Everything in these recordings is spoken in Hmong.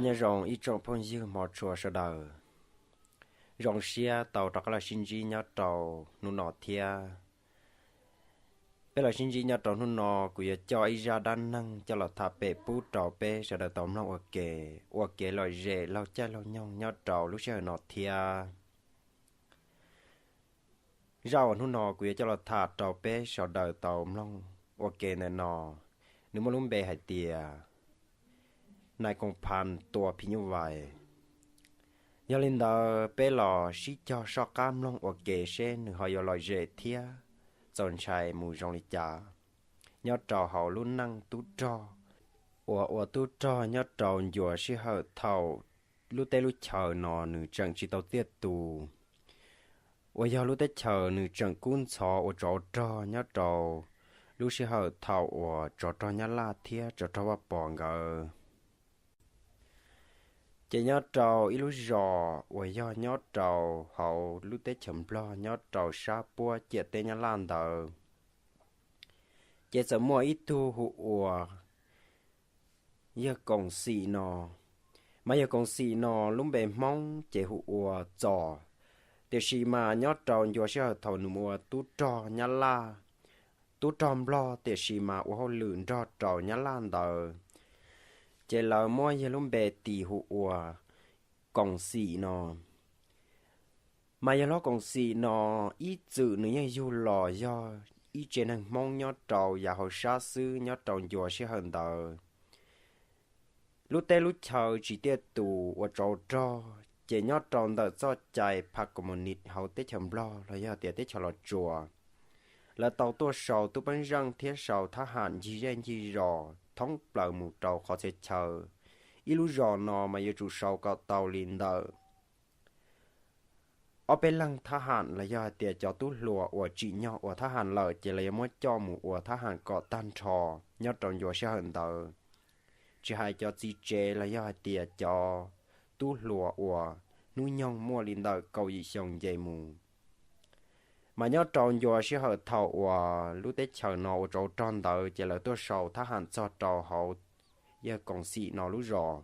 Nyob zoo ib tsoom phooj ywg hmov tshua sawv daws, zoo siab tau rov qab los sib ntsib nyob rau hnub no thiab. Peb los sib ntsib nyob rau hnub no, kuv yuav coj ib zaj dab neeg coj los tham pem pub rau peb sawv daws tau mloog ua ke, ua kev lom zem laug caij laug nyoog nyob rau lub sij hawm no thiab. Zaj uas hnub no kuv yuav coj los tham rau peb sawv daws tau mloog ua ke ntawm no, nws muaj lub npe hais tias Nais Koom Phas Tua Phim Nyuj Vais. Yog li ntawd peb los sib cog soj qab mloog ua ke seb nws ho yuav lom zem thiab txaus ntshai mus zoo li cas nyob rau hauv lub neej tub rog uas ua tub rog nyob rau ncua sij hawm thaum lub teb lub chaws no nws tseem tsis tau tiaj tus, uas yog lub teb chaws nws tseem kub ntxhov ua tsov rog nyob rau lub sij hawm thaum uas tsov rog Nyab Laj thiab tsov rog Vaj Pos nkawd. Ces nyob rau ib lub zos uas yog nyob rau hauv lub teb chaws Nplog nyob rau sab puab ciam teb Nyab Laj ntawd, ces txawm muaj ib tug hu ua yawg Koom Xim no. Mas yawg Koom Xim no lub npe Hmoob ces hu ua Txos, tiam sis mas nyob rau ncua sij hawm thaum nws mus ua tub rog Nyab Laj, tub rog Nplog tiam sis mas ua hauj lwm nrog rau Nyab Laj ntawd, ces lawv muab yawg lub npe tis hu ua Koom Xim no. Mas yawg hlob Koom Xim no ib txwm nws yeej yug los yog ib tsev neeg Hmoob nyob rau yav hauv sab xwb nyob rau ncua sij hawm ntawd. Lub teb lub chaw tsis tiaj tus ua tsov rog, ces nyob rau ntawm txoj cai phas kom mus nis hauv teb chaws Nplog los yog tias teb chaws Los Tsuas, lawv tau tuaj sau tub peeb zeej thiab sau thab ham ncig zej ncig zos thoob plaws mus rau qhov txhia chaw. Ib lub zos no mas yuav tsum sau kom tau li ntawm ob peb leeg thab ham los yog hais tias cov tub hluas uas tsim nyog ua thab ham lawm ces lawv yuav muab coj mus ua thab ham kom tag nrho nyob rau ncua sij hawm ntawd, tsis hais cov txiv tsev los yog hais tias cov tub hluas uas hnub nyoog muaj li ntawm kaum yim xyoo nce mus. Mas nyob rau ncua sij hawm thaum uas lub teb chaws no ua tsov rog ntawd ces lawv tuaj sau thab ham txog rau hauv yawg Koom Xim no lub zos.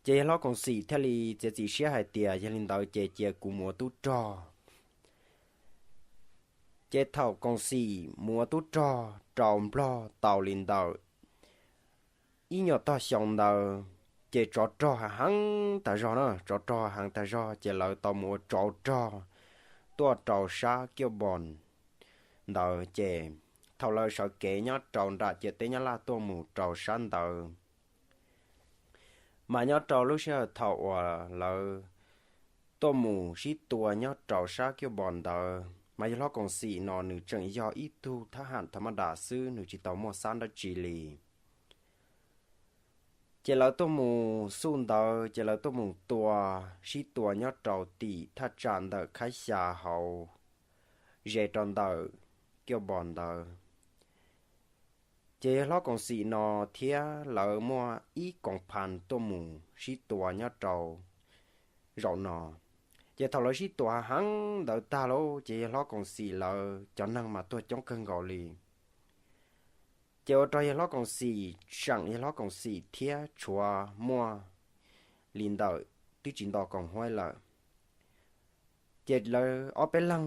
Ces yawg hlob Koom Xim thiaj li txiav txim siab hais tias yog li ntawd ces cia kuv mus ua tub rog. Ces thaum Koom Xim mus ua tub rog rau Nplog tau li ntawm ib nyuag tog xyoo ntawd, ces tsov rog heev tas zog na, tsov rog heev tas zog ces lawv tau mus ua tsov rog tuaj rau sab Kiaj Npos ntawd. Ces thaum lawv sawv kev nyob rau nram ciam teb Nyab Laj tuaj mus rau sab ntawd, mas nyob rau lub sij hawm thaum uas lawv tuaj mus sib tua nyob rau sab Kiaj Npos ntawd mas yawg hlob Koom Xim no nws tseem yog ib tug thab ham thas mas das xwb, nws tsis tau muaj xab dab tsi li. Ces lawv tuaj mus xub ntawd ces lawv tuaj mus tua, sib tua nyob rau tim thaj tsam ntawm Khab Xya hauv, ze rau ntawm Kiaj Npos ntawd. Ces yawg hlob Koom Xim no thiab lawv muaj ib koom phas tuaj mus sib tua nyob rau zaum no. Ces thaum lawv sib tua heev ntawd tag lauj ces yawg hlob Koom Xim lawv cov neeg mas tuag coob kawg nkaus li. Ces ua rau yawg hlob Koom Xim tseem yawg hlob Koom Xim thiab tshuav muaj li ntawm twb tsis nto koom huab lawm. Ces lawv ob peb leeg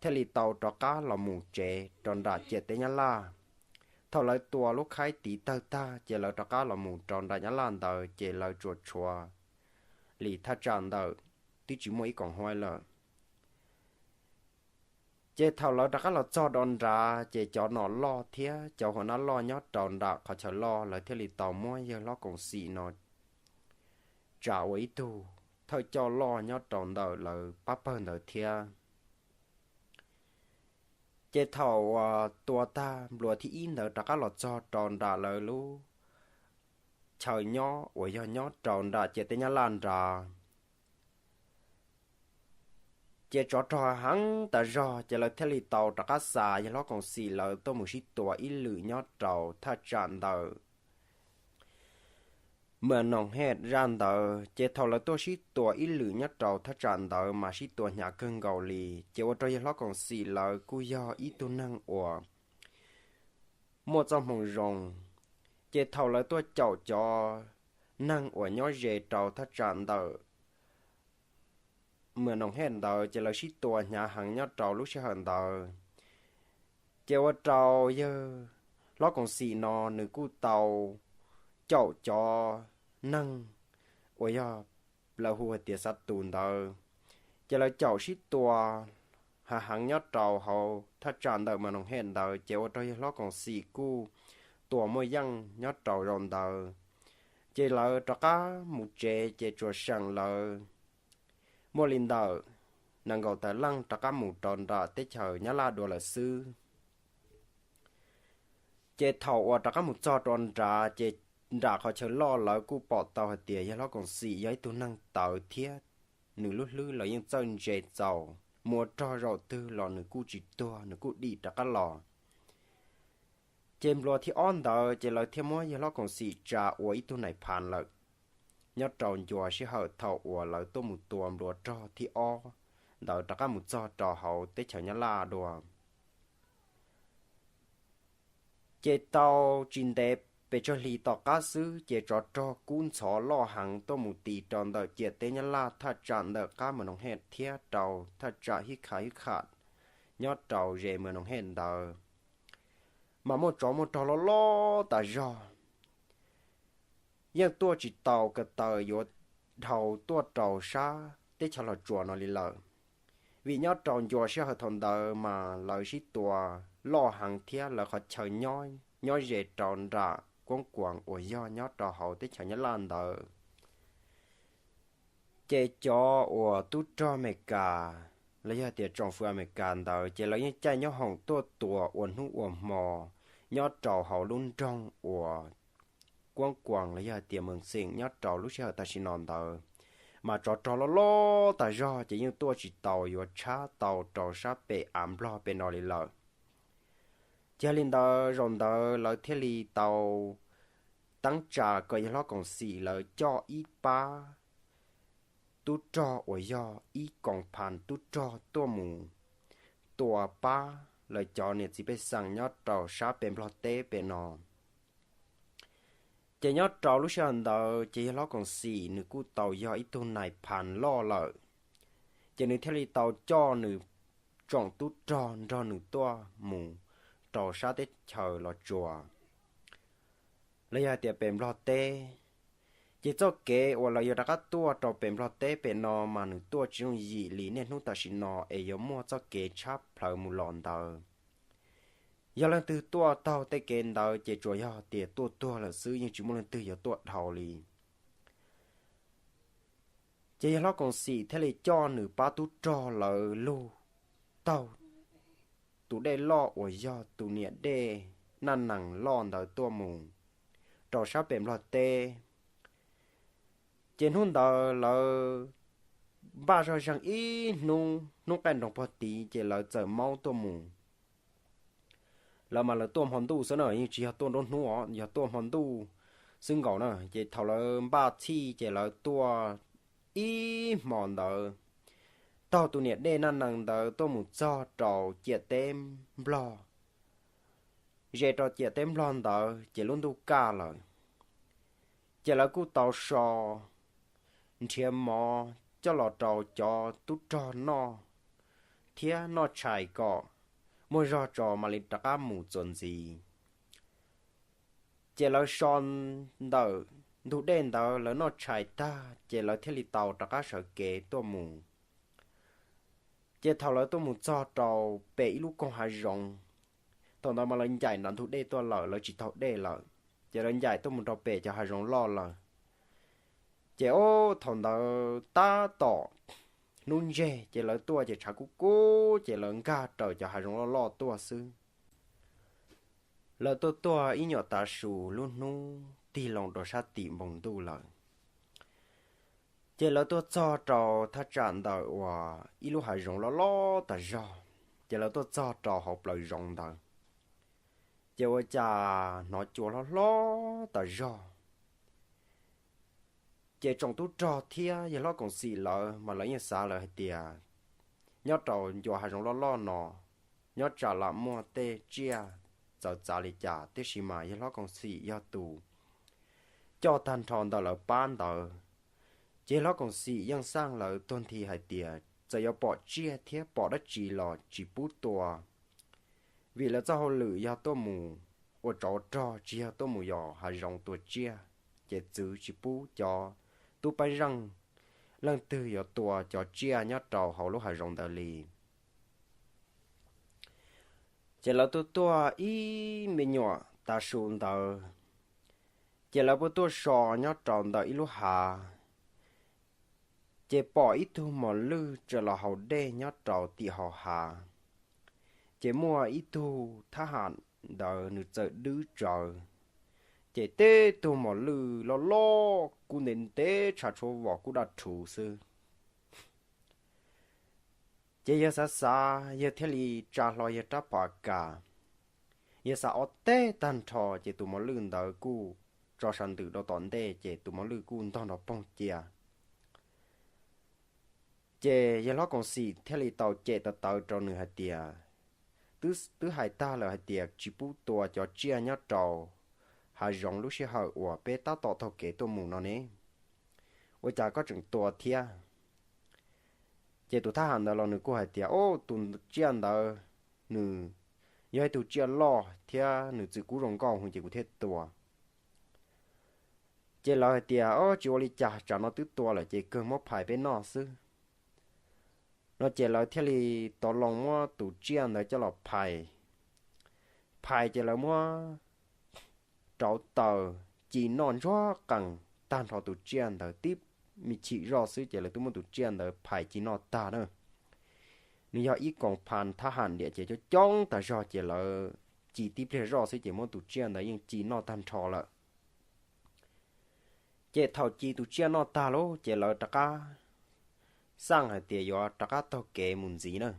thiaj li tau rov qab los mus tsev rau nram ciam teb Nyab Laj. Thaum lawv tua lub khaib tiv tawg tag ces lawv rov qab los mus rau nram Nyab Laj ntawd ces lawv tsuas tshuav li thaj tsam ntawm twb tsis muaj ib koom huab lawm. Ces thaum lawv rov qab los txog rau nrad ces cov nom loj thiab cov hua nab loj nyob rau nram qhov chaw loj lawv thiaj li tau muab yawg hlob Koom Xim no tsa ua ib tug thawj coj loj nyob rau ntawm lawv pab pawg ntawd thiab. Ces thaum uas tua tag nplua thib ib ntawd rov qab los txog rau nram lawv lub chaw nyob uas yog nyob rau nram ciam teb Nyab Laj nrad, ces tsov rog heev tas zog ces lawv thiaj li tau rov qab xa yawg hlob Koom Xim lawv tuaj mus sib tua ib lwm nyob rau thaj tsam ntawm Mas Noom Hej zaj ntawd. Ces thaum lawv tuaj sib tua ib lwm nyob rau thaj tsam ntawd mas sib tua hnyav kawg nkaus li, ces ua rau yawg hlob Koom Xim lawv kuj yog ib tug neeg uas muaj txoj hmoo zoo, Ces thaum lawv tuaj caum cov neeg uas nyob ze rau thaj tsam ntawm Mws Noos Hej ntawd ces lawv sib tua hnyav heev nyob rau lub sij hawm ntawd. Ces ua rau yawg hlob Koom Xim no nws kuj tau caum cov neeg uas yog lawv hu hais tias xav tus ntawd, ces lawv caum sib tua hnyav heev nyob rau hauv thaj tsam ntawm Mws Noos Hej ntawd ces ua rau yawg hlob Koom Xim kuj tua muaj yeej nyob rau zaum ntawd. Ces lawv rov qab mus tsev ces tsuas seem lawv muaj li ntawm nees nkaum tawm leej rov qab mus rau nram teb chaws Nyab Laj dua lawm xwb. Ces thaum uas rov qab mus txog rau nrad ces nram qhov chaw loj lawv kuj pom tau hais tias yawg hlob Koom Xim yog ib tug neeg tawv thiab nws lub hlwb los yeej txawj ntse txaus, mus ua rog zaum twg los nws kuj tsis tuag, nws kuj dim rov qab los. Ces nplua thib ob ntawd ces lawv thiaj muab yawg hlob Koom Xim tsa ua ib tug nais phas lawm nyob rau ncua sij hawm thaum uas lawv tuaj mus tua nplua rog thib ob ntawd rov qab mus txog rau hauv teb chaws Nyab Laj dua. Ces tau tsis ntev pes tsawg hlis tom qab xwb ces tsov rog kub ntxhov loj heev tuaj mus ti rau ntawm ciam teb Nyab Laj thaj tsam ntawm qab Mws Noos Hej thiab rau thaj tsam Hib Kha Hib Kham nyob rau ze Mws Noos Hej ntawd, mas muaj tsov muaj rog loj loj tas zog, yeej tuaj tsis tau ko taw yuav dhau tuaj rau sab teb chaws Los Tsuas no li lawm. Vim nyob rau ncua sij hawm thaum ntawd mas lawv sib tua loj heev thiab lawv qhov chaw nyob nyob ze rau nram Kuab Kuas uas yog nyob rau hauv teb chaws Nyab Laj ntawd. Ces cov uas tub rog Amelikas los yog tias tsoom fwv Amelikas ntawd ces lawv yeej caij nyob hoom tuaj tua ua hnub ua hmo nyob rau hauv lub nroog uas Kuab Kuas los yog tias Mws Xeem nyob rau lub sij hawm tam sim no ntawd, mas tsov rog loj loj tas zog ces yeej tuaj tsis tau yuav tshab tau rau sab pem av Nplog pem no li lawm. Ces yog li ntawd zaum ntawd lawv thiaj li tau teeb tsa kom yawg hlob Koom Xim lawv coj ib pab tub rog uas yog ib koos phas tub rog tuaj mus tua pab lawv cov niam txiv pej xeem nyob rau sab pem Nplog teb pem no. Ces nyob rau lub sij hawm ntawd ces yawg hlob Koom Xim nws kuj tau yog ib tug nais phas loj lawm, ces nws thiaj li tau coj nws tsoom tub rog nrog nws tuaj mus rau sab teb chaws Los Tsuas los yog hais tias pem Nplog teb. Ces txoj kev uas lawv yuav rov qab tuaj rau pem Nplog teb pem no mas nws tuaj tsis yooj yim li niaj hnub tam sim no es yuav muaj txoj kev tshab plaws mus los ntawd. Yog leej twg tuaj taug tej kev ntawd ces tsuas yog tias tuaj tuag lawm xwb, yeej tsis muaj leej twg yuav tuaj dhau li. Ces yawg hlob Koom Xim thiaj li coj nws pab tub rog lawv lug taug tus dej loj uas yog tus niam dej Naj Nees loj ntawd tuaj mus rau sab pem Nplog teb. Ces hnub ntawd lawv npaj zog zeeg ib hnub, hnub qaij nroos puag tid ces lawv txawm maub tuaj mus. Lawv mas lawv tuaj hmo ntuj xwb na, yeej tsis yog tuaj nruab hnub os, yog tuaj hmo ntuj xwb nkaus na. Ces thaum lawv npaj txhij ces lawv tuaj ib hmo ntawd, taug tus niam dej Naj Nees ntawd tuaj mus txog rau ciam teb Nplog. Ze rau ciam teb Nplog ntawd ces lub ntuj kaj lawm, ces lawv kuj tau so nrhiav mov coj los rau cov tub rog noj thiab noj tshais kom muaj zog tso mam li rov qab mus txuas ntxiv. Ces lawv so ntawm ntug dej ntawd lawv noj tshais tag ces lawv thiaj li tau rov qab sawv kev tuaj mus. Ces thaum lawv tuaj mus txog rau pem ib lub koog hav zoov, thaum ntawd mas lawv ncaim nram ntug dej tuaj lawm, lawv tsis taug dej lawm, ces lawv ncaim tuaj mus rau pem cov hav zoov loj lawm. Ces o, thaum ntawd tab tom hnub ntseg ces lawv tuaj ces tshav kub kub ces lawv nkag raws cov hav zoov loj loj tuaj xwb. Lawv tuaj tuaj ib nyuam tav su lub hnub tig loo rau sab tim npoo ntuj lawm. Ces lawv tuaj txog rau thaj tsam ntawm uas ib lub hav zoov loj loj tas zog, ces lawv tuaj txog rau hauv plawv zoov ntawd, ces ua cas hnov cua hlob hlob tas zog. Ces tsoom tub rog thiab yawg hlob Koom Xim lawv mas lawv yeej xav lawm hais tias nyob rau ncua hav zoov loj loj no, nyob tsam lam muaj tej tsiaj txawv txav li cas, tiam sis mas yawg hlob Koom Xim yog tus coj tag nrho ntawm lawv pab ntawd. Ces hlob Koom Xim Yeej Xaj lawv tuag nthi hais tias txawm yuav pom tsiaj thiab pom dab tsi los tsis pub tua, vim lawv txoj hauj lwm yog tuaj mus ua tsov rog, tsis yog tuaj mus yos hav zoov tua tsiaj, ces txwv tsis pub cov tub pab zeej leej twg yuav tua cov tsiaj nyob rau hauv lub hav zoov ntawd li. Ces lawv tuaj tuaj ib me nyuam tav su ntawd, ces lawv puas tuaj so nyob rau ntawm ib lub hav, ces pom ib tug mos lwj tsaws los haus dej nyob rau tim hauv hav. Ces muaj ib tug thab ham ntawd nws txawm dwb tsawv, ces tej tug mos lwj loj loj kuj ntev ntev tshav tshuav vos kuj daj rhuv xwb. Ces yawg xav xav, yawg thiaj li tsa hlo yawg rab phom a kas, yawg xav ob teg tag nrho, ces tus mos lwj ntawd kuj tso sawv ntws rau tom ntej, ces tus mos lwj kuj ntog nrov poog cia. Ces yawg hlob Koom Xim thiaj li tau cem tawv tawv rau nws hais tias, twb, twb hais tag lawm hais tias tsis pub tua cov tsiaj nyob rau hav zoov lub sij hawm uas peb tab tom taug kev tuaj mus no ne, ua cas koj tseem tua thiab? Ces tus thab ham ntawd los nws kuj hais tias, o, tus tsiaj ntawd nws yog ib tug tsiaj loj thiab nws txwm kub zoo nkauj heev ces kuv thiaj tua. Ces lawv hais tias, o, tsis ua li cas, tsam no twb tua lawm ces kawg muab phais peb noj xwb. No ces lawv thiaj li tov loo muab tus tsiaj ntawd coj los phais. Phais ces lawv muab rauv taws ci noj ntsuag qees tag nrho tus tsiaj ntawd tib me chim zoj xwb, ces lawv twb muab tus tsiaj ntawd phais ci noj tag na. Nws yog ib koom pha thab ham ntiam ces coob coob tas zog, ces lawv ci tib pliag zoj xwb ces muab tus tsiaj ntawd yeej ci noj tag nrho lawm. Ces thaum ci tus tsiaj noj tag lauj, ces lawv rov qab xaj hais tias yuav rov qab taug kev mus ntxiv na.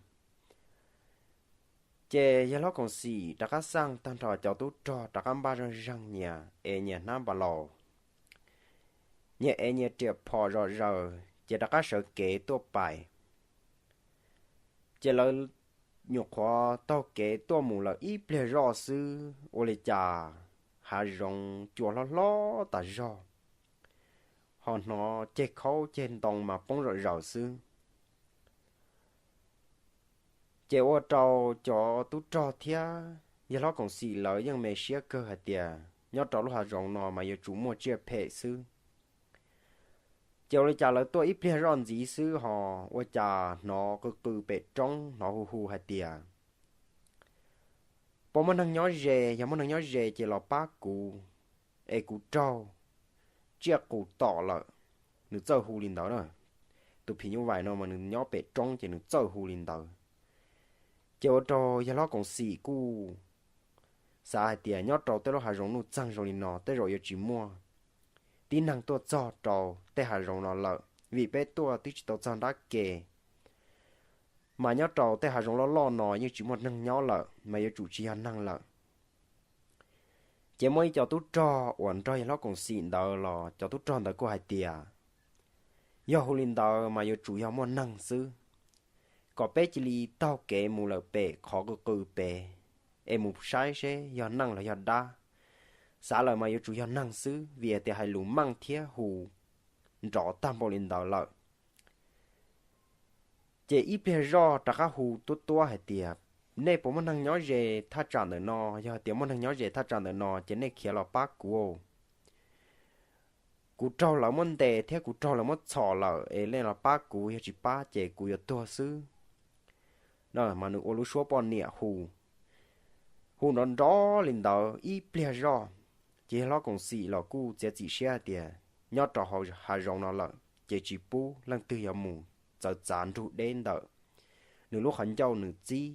Ces yawg hlob Koom Xim rov qab xaj tag nrho cov tub rog rov qab npaj zoj zeeg nyias ev nyias hnab npas laus, nyias ev nyias riam phom zom zaws ces rov qab sawv kev tuaj pais. Ces lawv nyuam qhuav taug kev tuaj mus lawm ib pliag zoj xwb, ua li cas hav zoov cua hlob hlob tas zog, ho hnov ceg khaub ceg ntoo mas poob zom zaws xwb. Ces ua rau cov tub rog thiab yawg hlob Koom Xim lawv yeej me siab kawg hais tias nyob rau lub hav zoov no mas yuav tsum muaj tsiaj phem xwb. Ces ua li cas lawv tuaj ib pliag zoj ntxiv xwb ho ua cas hnov qw qw pem roob, hnov hu hu hais tias, puas muaj neeg nyob ze? Yog muaj neeg nyob ze ces los pab kuv es kuv raug tsiaj qus tom lawm. Nws txawj hu li ntawd na. Tus phim nyuj vais no mas nws nyob pem roob ces nws txawj hu li ntawd. Ces ua rau yawg hlob Koom Xim kuj xav hais tias nyob rau tej lub hav zoov nuj txeeg zoo li no tej zaum yuav tsis muaj tib neeg tuaj txog rau tej hav zoov no lawm, vim peb tuaj twb tsis tau txog nrab ke, mas nyob rau tej hav zoov loj loj no yeej tsis muaj neeg nyob lawm mas yuav tsum tsis yog neeg lawm. Ces muaj ib co tub rog uas nrog yawg hlob Koom Xim ntawd los cov tub rog ntawd kuj hais tias, yog hu li ntawd mas yuav tsum yog muaj neeg xwb, kom peb cia li taug kev mus lawm pem qhov qw qw pem es mus saib seb yog neeg los yog dab. Xav lawm mas yuav tsum yog neeg xwb vim hais tias hais lus meej thiab hu nrov tag npaum li ntawd lawm. Ces ib pliag zoj rov qab hu tuab tuab hais tias, nej puas muaj neeg nyob ze thaj tsam ntawm no? Yog hais tias muaj neeg nyob ze thaj tsam ntawm no ces nej khiav los pab kuv. Kuv raug lawv muab ntes thiab kuv raug lawv muab txhom lawm es nej los pab kuv, yog tsis pab ces kuv yuav tuag xwb. Mas nws ua lub suab poj niam hu, hu nrov nrov li ntawd ib pliag zoj. Ces yawg hlob Koom Xim los kuj txiav txim siab hais tias nyob rau hav zoov no lawm ces tsis pub leej twg yuav mus txawv txav nrug deb ntawm nws lub qhov ncauj nws txib.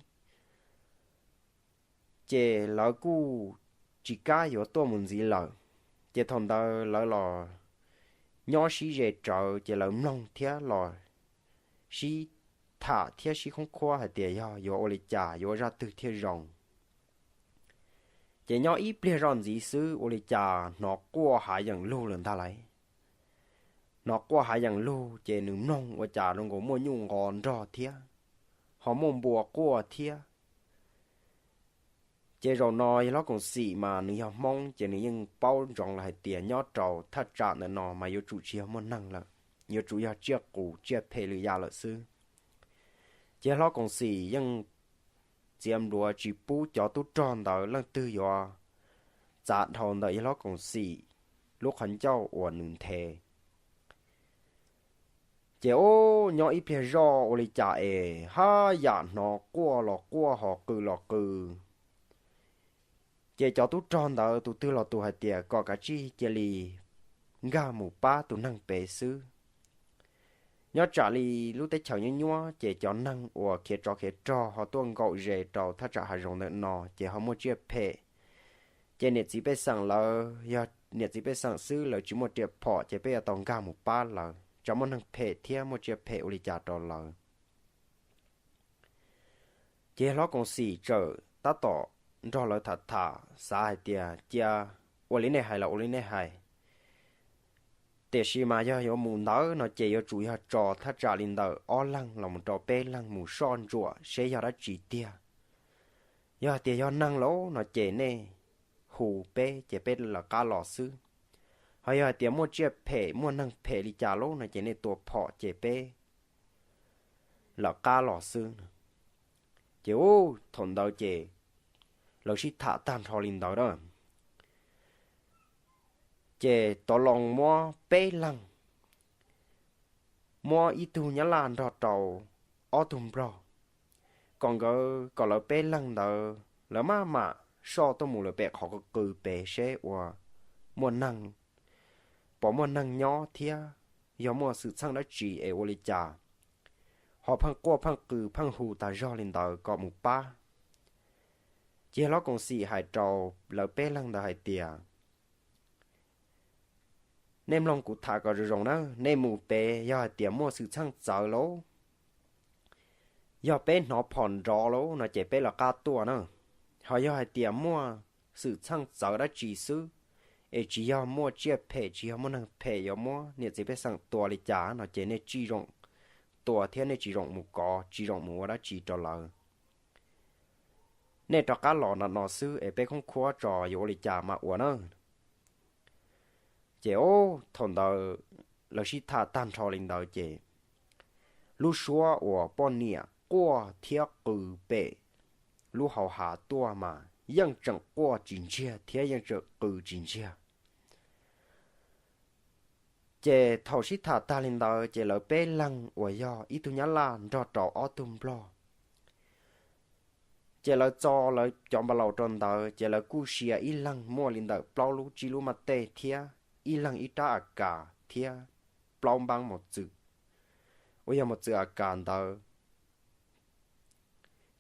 Ces lawv kuj tsis kam yuav tuaj mus ntxiv lawm. Ces thaum ntawd lawv los nyob sib ze rawv ces lawv mloog thiab los sib tham thiab sib khoob khuab hais tias yog yuav ua li cas yuav ua zaj twg thiaj zoo. Ces nyob ib pliag zoj ntxiv xwb ua li cas hnov quaj hav yeem lug lawm ntag lauj. Hnov quaj hav yeem lug ces nws mloog ua cas zoo nkaus muaj nyuj nqos nrog thiab, ho muaj npua quaj thiab. Ces zaum no yawg hlob Koom Xim mas nws yog Hmoob ces nws yeej paub ntsoov lawm hais tias nyob rau thaj tsam ntawm no mas yuav tsum tsis yog muaj neeg lawm, yuav tsum yog tsiaj qus tsiaj phem lwm yam lawm xwb. Ces yawg hlob Koom Xim yeej txiav npluav tsis pub cov tub rog ntawd leej twg yuav txav dhau ntawm yawg hlob Koom Xim lub qhov ncauj uas nws nthe. Ces ub, nyob ib pliag zoj ua li cas es haj yam hnov quaj los quaj ho qw los qw. Ces cov tub rog ntawd tus twg los tus hais tias kom kav tsij cia li nkag mus pab tus neeg pem xwb. Nyob tsam li lub teb chaws nyob nyuab ces cov neeg uas khiav tsov khiav rog ho tuaj nkaum ze rau thaj tsam hav zoov ntawm no ces ho muaj tsiaj phem. Ces niam txiv pej xeem lawv yog niam txiv pej xeem xwb, lawv tsis muaj riam phom ces peb yuav tau nkag mus pab lawv, tsam muaj neeg phem thiab muaj tsiaj phem ua li cas rau lawv. Ces hlob Koom Xim txawm tab tom nrog lawv tham tham xav hais tias cia ua li nej hais los ua li nej hais. Tiam sis mas yog yuav mus ntawd no ces yuav tsum yog tso thaj tsam li ntawm ob leeg los mus rau peb leeg mus soj ntsuam seb yog dab tsi tiag. Yog hais tias yog neeg lauj no ces nej hu peb ces peb lawv qab los xwb. Ho yog hais tias muaj tsiaj phem muaj neeg phem li cas lauj no ces nej tua phom ces peb lawv qab los xwb. Ces ub, thaum ntawd ces lawv sib tham tag nrho li ntawd na. Ces tov loo muab peb leeg, muab ib tug nyab laj nrog rau ob tug nplog, kom nkawd, kom lawv peb leeg ntawd lawv maj mam soj tuaj mus lawm pem qhov qw qw pem seb ua muaj neeg, puas muaj neeg nyob thiab yog muaj xwm txheej dab tsi es ua li cas ho pheej quaj pheej qw pheej hu tas zog li ntawd kom mus pab. Ces hlob Koom Xim hais rau lawv peb leeg ntawd hais tias, nej mloog kuv tham kom zoo zoo na, nej mus pem yog hais tias muaj xwm txheej txawv lauj, yog peb hnov phom nrov lauj no ces peb lawv qab tuaj na. Ho yog hais tias muaj xwm txheej txawv dab tsi xwb, es tsis yog muaj tsiaj phem tsis yog muaj neeg phem yuav muab niam txiv pej xeem tua li cas no ces nej tsis zoo tua thiab nej tsis zoo mus kov tsis zoo mus ua dab tsi rau lawv. Nej rov qab los no no xwb es peb khoob khuab tso yuav ua li cas mas ua na. Ces ub, thaum ntawd lawv sib tham tag nrho li ntawd ces lub suab uas poj niam quaj thiab qw pem lub hauv hav tuaj mas yeej tseem quaj tsis ntsiag thiab yeej tseem qw tsis ntsiag. Ces thaum sib tham tag li ntawd ces lawv peb leeg uas yog ib tug nyab laj nrog rau ob tug nplog, ces lawv txo lawv cov npa laus rau ntawd ces lawv kuj sia ib leeg muaj li ntawm plaub lub tsib lub maj tej thiab ib leeg ib rab a kas thiab plaub npaab mos txwm uas yog mos txwm a kas ntawd,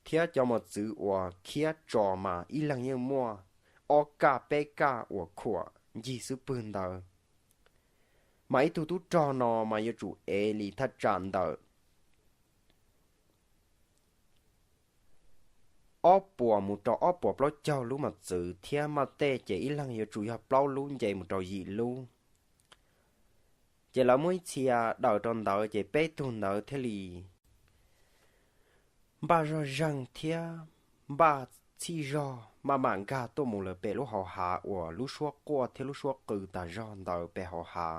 thiab cov mos txwv uas khiab tso mas ib leeg yeej muaj ob kaj peb kaj uas khuam ncig xub pwg ntawd. Mas ib tug tub rog no mas yuav tsum ev li thaj tsam ntawm ob puas mus rau ob puas plaub caug lub mos txwv thiab maj tej ces ib leeg yuav tsum yog plaub lub nce mus rau yim lub. Ces lawv muab ib txhia daws rau ntawd ces peb tug ntawd thiaj li npaj zog zeeg thiab npaj txhij zog maj mam nkag tuaj mus lawm pem lub hauv hav uas lub suab quaj thiab lub suab qw tas zog ntawd pem hauv hav.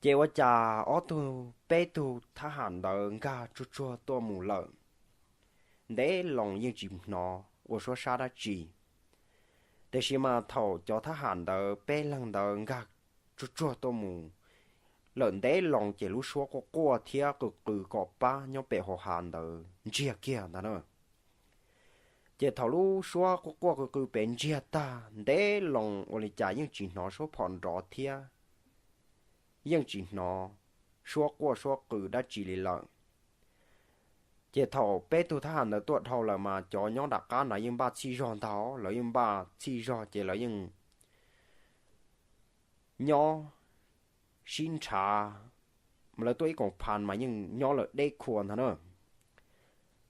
Ces ua cas ob tug peb tug thab ham ntawd nkag tsuag tsuag tuaj mus lawm, ntev loo yeej tsis hnov ua suab sab dab tsi. Tiam sis mas thaum cov thab ham ntawd peb leeg ntawd nkag tsuag tsuag tuaj mus lawm ntev loo ces lub suab quaj quaj thiab qw qw kom pab nyob pem hauv hav ntawd ntsiag kiag ntag na. Ces thaum lub suab quaj quaj qw qw pem ntsiag tag ntev loo ua li cas yeej tsis hnov suab phom nrov thiab yeej tsis hnov suab quaj suab qw dab tsi li lawm. Ces thaum peb tug thab ham ntawd tuaj dhau lawm mas cov nyob nram qab ntawd yeej npaj txhij zog ntag, lawv yeej npaj txhij zog ces lawv yeej nyob sib nrhav, mas lawv tuaj ib koom phav mas yeej nyob lawm deb khua ntag na.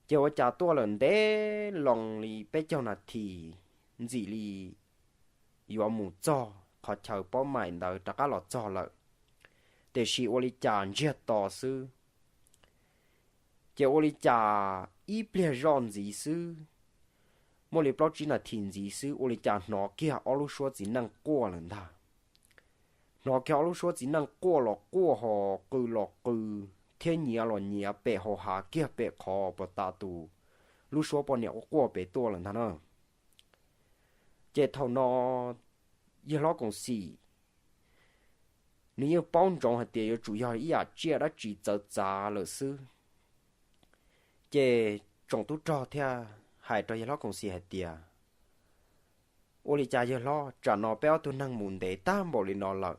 Ces ua cas tuaj lawm ntev loo li peb caug nas this ntxim li yuav mus txog qhov chaw paub maim ntawd rov qab los txog lawm, tiam sis ua li cas ntsiag to xwb. Ces ua li cas ib pliag zoj ntxiv xwb, muaj li plaub tsib nas this ntxiv xwb ua li cas hnov kiag ob lub suab txiv neej quaj lawm ntag. Hnov kiag ob lub suab txiv neej quaj los quaj ho qw los qw thiab nyiav los nyiav pem hauv hav kiag pem qhov puag ta tus lub suab poj niam quaj quaj pem tuaj lawm ntag na. Ces thaum no yawg hlob Koom Xim nws yeej paub ntsoov hais tias yuav tsum yog ib yam tsiaj dab tsi txawv txav lawm xwb. Ces tsoom tub rog thiaj hais rau yawg hlob Koom Xim hais tias, ua li cas yawg hlob, tsam no peb ob tug neeg mus ntev tag npaum li no lawm,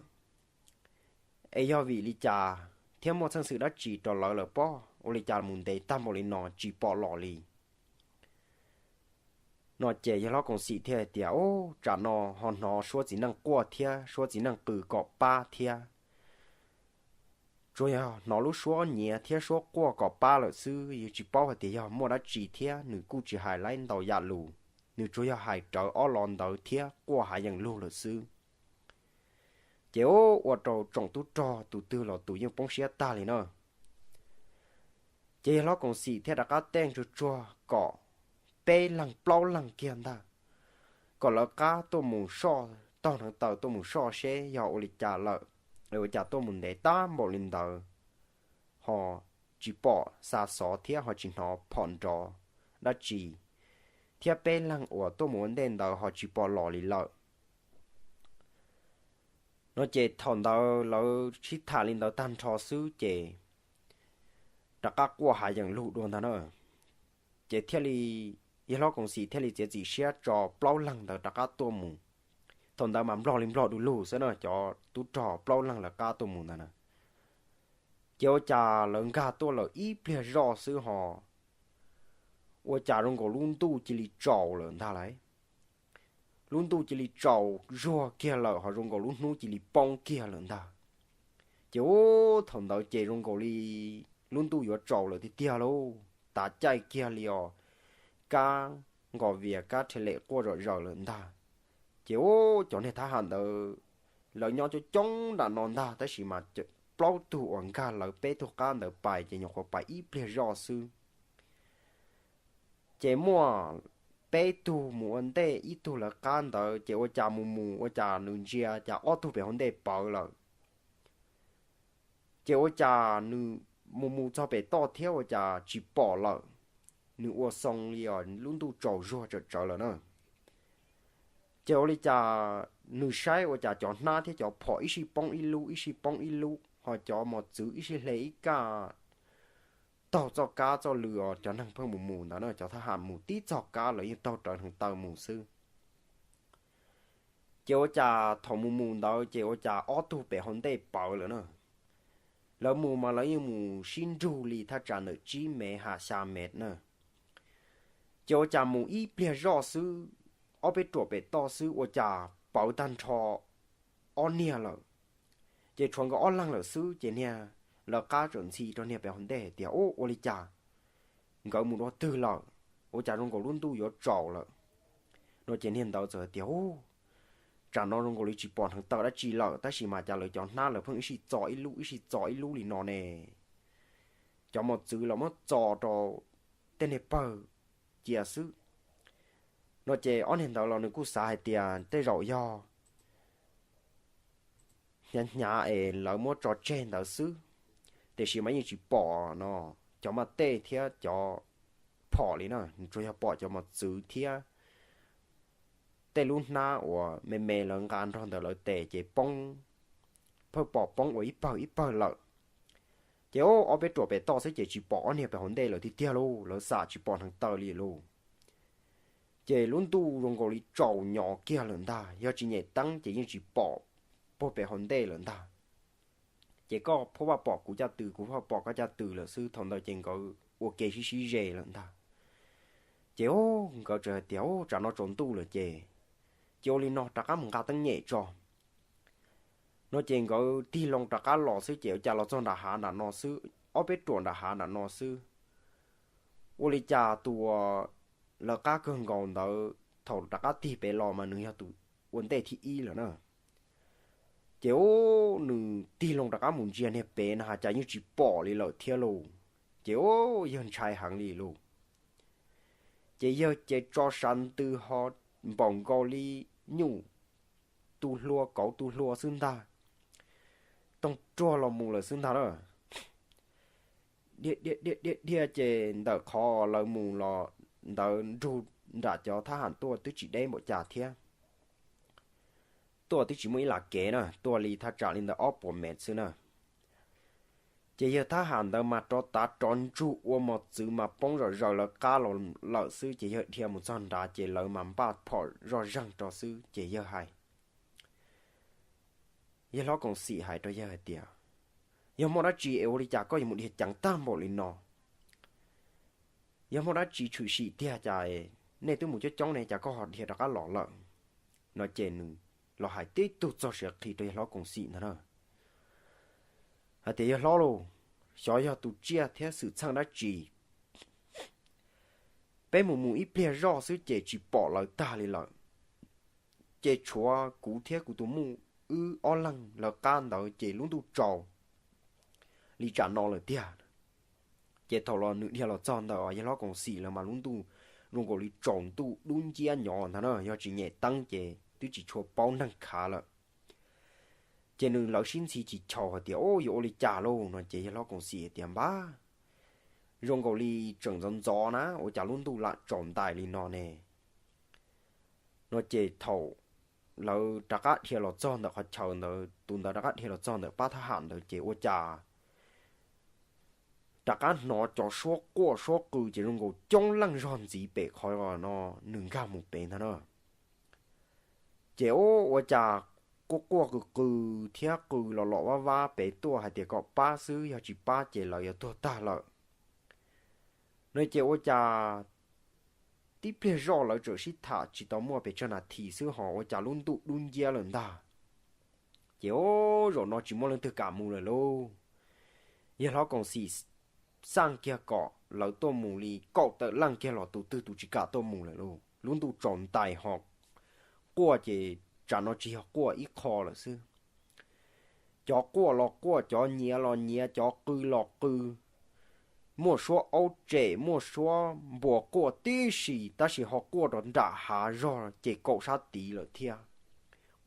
es yog vim li cas thiab muaj txheej xwm dab tsi rau lawv lawm pob? Ua li cas mus ntev tag npaum li no tsis pom los li? No ces yawg hlob Koom Xim thiaj hais tias, ub, tsam no ho hnov suab txiv neej quaj thiab suab txiv neej qw kom pab thiab. Tsuas yog hnov lub suab nyiav thiab suab quaj kom pab lawm xwb, yus tsis paub hais tias yog muaj dab tsi thiab, nws kuj tsis hais laib ntau yam lus, nws tsuas yog hais rawv ob los ntawd thiab quaj hav yeem lug lawm xwb. Ces ua rau tsoom tub rog tus twg los tus yeej poob siab tag li na. Ces yawg hlob Koom Xim thiaj rov qab tej ntsuag tsuag kom peb leeg plaub leeg kiag ntag, kom lawv qab tuaj mus soj, taug hneev taw tuaj mus soj seb yog ua li cas lawm, ua cas tuaj mus ntev tag npaum li ntawd ho tsis pom xa xov thiab ho tsis hnov phom nrov dab tsi, thiab peb leeg uas tuaj mus ua ntej ntawd ho tsis pom los li lawm. No ces thaum ntawd lawv sib tham li ntawd tag nrho xwb ces rov qab quaj hav yeem lug dua ntag na. Ces thiaj li, yawg hlob Koom Xim thiaj li txiav txim siab tso plaub leeg ntawd rov qab tuaj mus. Thaum ntawd mas nplog li nplog du lug xwb na, cov tub rog plaub leeg lawv qab tuaj mus ntag na. Ces ua cas lawv nkag tuaj lawm ib pliag zoj xwb ho ua cas zoo nkaus lub ntuj cia li tsaus lawm ntag lauj. Lub ntuj cia li tsaus zuag kiag lawm ho zoo nkaus lub hnub cia li poob kiag lawm ntag. Ces ub, thaum ntawd ces zoo nkaus li lub ntuj yuav tsaus lawm tiag tiag lauj, tav caij kiag li os, kab nqos vias kab rhe lem quaj zom zaws lawm ntag. Ces ub, cov niag thab ham ntawd lawv nyob coob coob nram no ntag, tab sis mas plaub tug uas nkag lawv peb tug qab ntawd pais ces nyuam qhuav pais ib pliag zoj xwb. Ces muaj peb tug mus ua ntej ib tug lawv qab ntawd ces ua cas mus mus ua cas nws ntsia cas ob tug pem hauv ntej pawv lawm. Ces ua cas nws mus mus txog pem toj thiab ua cas tsis pom lawm. Nws ua xoo li os lub ntuj tsaus zuag tsawm tsawv lawm na. Ces ua li cas nws saib ua cas cov hnab thiab cov phom ib sij poob ib lub ib sij poob ib lub ho cov mos txwv ib sij hle ib kaj taug txoj kab txoj lw os, cov neeg pheej mus mus ntawd na, cov thab ham mus tib txog kab lawv yeej taug rawv hneev taw mus xwb. Ces ua cas thaum mus mus ntawd ces ua cas ob tug pem hauv ntej pawv lawm na. Lawv mus mas lawv yeej mus sib nrug li thaj tsam ntawm tsib mev ham xya mev na. Ces ua cas mus ib pliag zoj xwb, ob peb ruam pem toj xwb ua cas pawv tag nrho ob niag lawm. Ces tshuav nkawd ob leeg lawm xwb ces niag lawv qab txawm ntxhi rau niag pem hauv ntej hais tias, ub, ua li cas nkawd mus dua twg lawm, ua cas zoo nkaus lub ntuj yuav tsaus lawm. No ces niag ntawd txawm hais tias, ub, tsam no zoo nkaus li tsis pom hneev taw dab tsi lawm tab sis mas cas lawv cov hnab lawv pheej ib sij txo ib lub ib sij txo ib lub li no ne. Cov mos txwv los muab txo rau tej niag pawg cia xwb. No ces ob niag ntawd los nws kuj xav hais tias tej zaum yog hnyav hnyav es lawv muab tso tseg ntawd xwb, tiam sis mas yeej tsis pom no cov maj tej thiab cov phom li na, nws tsuas yog pom cov mos txwv thiab tej lub hnab uas me me lawv nqa nrog ntawm lawv tes ces poob, pheej pom poob ua ib pawg ib pawg lawm. Ces ob peb ruam pem toj xwb ces tsis pom ob niag pem hauv ntej lawm tiag tiag lauj, lawv xam tsis pom hneev taw li lauj. Ces lub ntuj zoo nkaus li tsaus nyo kiag lawm ntag, yog tsis nyem teeb ces yeej tsis pom puag pem hauv ntej lawm ntag. Ces koj phob vaj pom kuv caj tw, kuv phob vaj pom koj caj tw lawm xwb, thaum ntawd ces nkawd ua ke sib sib ze lawm ntag. Ces nkawd txawm hais tias, ub, tsam no tsaus ntuj lawm ces, ces ua li no rov qab mus nqa teeb nyem tso. No ces nkawd tig loo rov qab los xwb ces ua cas los txog nram hav nram no xwb, ob peb ruam nram hav nram no xwb, ua li cas tus uas lawv qab kawg nkaus ntawd thaum rov qab tig pem los mas nws yog tus ua ntej thib ib lawm na. Ces ub, nws tig loo rov qab mus ntsia niag pem na has cas yeej tsis pom li lawm thiab lauj. Ces ub, yawg ntshai heev li lauj. Ces yawg ces tso sav ntws ho npaum nkaus li nyuj tu hlua kauv tu hlua xwb ntag, toog ruag los mus lawm xwb ntag na. Dhia dhia dhia dhia dhia ces ntawm qhov lawv mus los ntawd nrug nram cov thab ham tuaj twb tsis deb npaum cas thiab, tuaj twb tsis muaj ib las kev na, tuaj li thaj tsam li ntawd ob puas mev xwb na. Ces yawg thab ham ntawd mas rov tav rov ntsug ua mos txwv mas poob zom zaws lawv qab los lawm xwb, ces yawg dhia mus txog nrad ces lawv mas npaj phom zoj zeeg rau xwb, ces yawg hais, yawg hlob Koom Xim hais rau yawg hais tias, yog muaj dab tsi es ua li cas koj yuav mus dhia ceev tag npaum li no? Yog muaj dab tsi tshwm sim tiag cas nej twb mus coob coob ne cas koj ho dhia rov qab los lawm? No ces nws los hais tib tug txog siav qhi rau yawg hlob Koom Xim ntag na, hais tias, yawg hlob lauj, xyov yog tus tsiaj thiab xwm txheej dab tsi, peb mus mus ib pliag zoj xwb ces tsis pom lawv tag li lawm, ces tshuav kuv thiab kuv tus muam wb ob leeg lawv qab ntawd ces lub ntuj tsaus li tsam no lawm tiag. Ces thaum los nws dhia los txog ntawm yawg hlob Koom Xim lawv mas lub ntuj zoo nkaus li tsaus ntuj dub nciab nyob ntag na, yog tsis nyem teeb ces twb tsis tshua paub neeg khav lawm. Ces nws lawv sib ntxhi chis chaus hais tias, o, yuav ua li cas lauj? No ces yawg hlob Koom Xim hais tias, npab, zoo nkaus li tseem ntxov ntxov na, ua cas lub ntuj lam tsaus ntais li no ne? No ces thaum lawv rov qab dhia los txog ntawm qhov chaw ntawd, tus ntawd rov qab dhia los txog ntawm pab thab ham ntawd ces ua cas rov qab hnov cov suab quaj suab qw ces zoo nkaus coob leej zog ntxiv pem qhov no nws nkag mus pem ntag na. Ces ua cas quaj quaj qw qw thiab qw los los vab vab pem tuaj hais tias kom pab xwb, yog tsis pab ces lawv yuav tuag tag lawm. No ces ua cas tib pliag zoj lawv tseem sib tham tsis tau muaj pes tsawg nas this xwb ho ua cas lub ntuj dub nciab lawm ntag. Ces o, zaum no tsis muaj leej twg kam mus lawm lauj. Yawg hlob Koom Xim xaj kiag kom lawv tuaj mus li kaum tawm leej kiag los tus twg tus tsis kam tuaj mus lawm lauj. Lub ntuj tsaus ntais ho quaj ces tsam no tsis yog quaj ib qho lawm xwb. Cov quaj los quaj, cov nyiav los nyiav, cov qw los qw, muaj suab aub tsem, muaj suab npua quaj tib si, tab sis ho quaj rau nram hav zog ces kaum sab tid lawm thiab,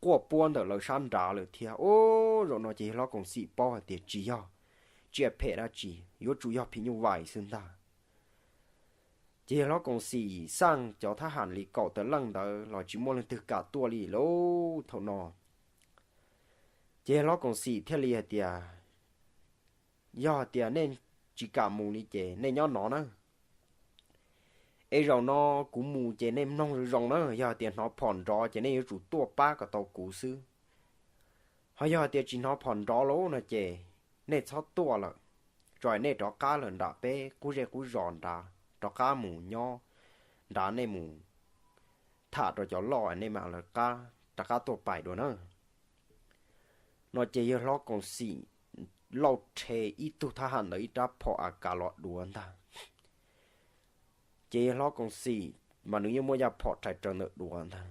quaj puab ntawm lawv sab nrad lawm thiab. Ub, zaum no ces yawg hlob Koom Xim paub hais tias tsis yog tsiaj phem dab tsi, yuav tsum yog phim nyuj vais xwb ntag. Ces yawg hlob Koom Xim xaj cov thab ham li kaum tawm leej ntawd los tsis muaj leej twg kam tuaj li lauj thaum no. Ces yawg hlob Koom Xim thiaj li hais tias, yog hais tias nej tsis kam mus li ces nej nyob no na, es zaum no kuv mus ces nej mloog zoo zoo na, yog hais tias hnov phom nrov ces nej yuav tsum tuaj pab kom tau kuv xwb. Ho yog hais tias tsis hnov phom nrov lauj no ces nej txhob tuaj lawm, tso nej rov qab lawm nram peb qub zej qub zos nrad, rov qab mus nyob nrad, nej mus tham rau cov loj, nej mam lawv qab rov qab tuaj pais dua na. No ces yawg hlob Koom Xim lauj rhe ib tug thab ham ntawd ib rab phom a kav los duav ntag. Ces yawg hlob Koom Xim mas nws yeej muaj yaj phom rhais raws ntawm duav ntag.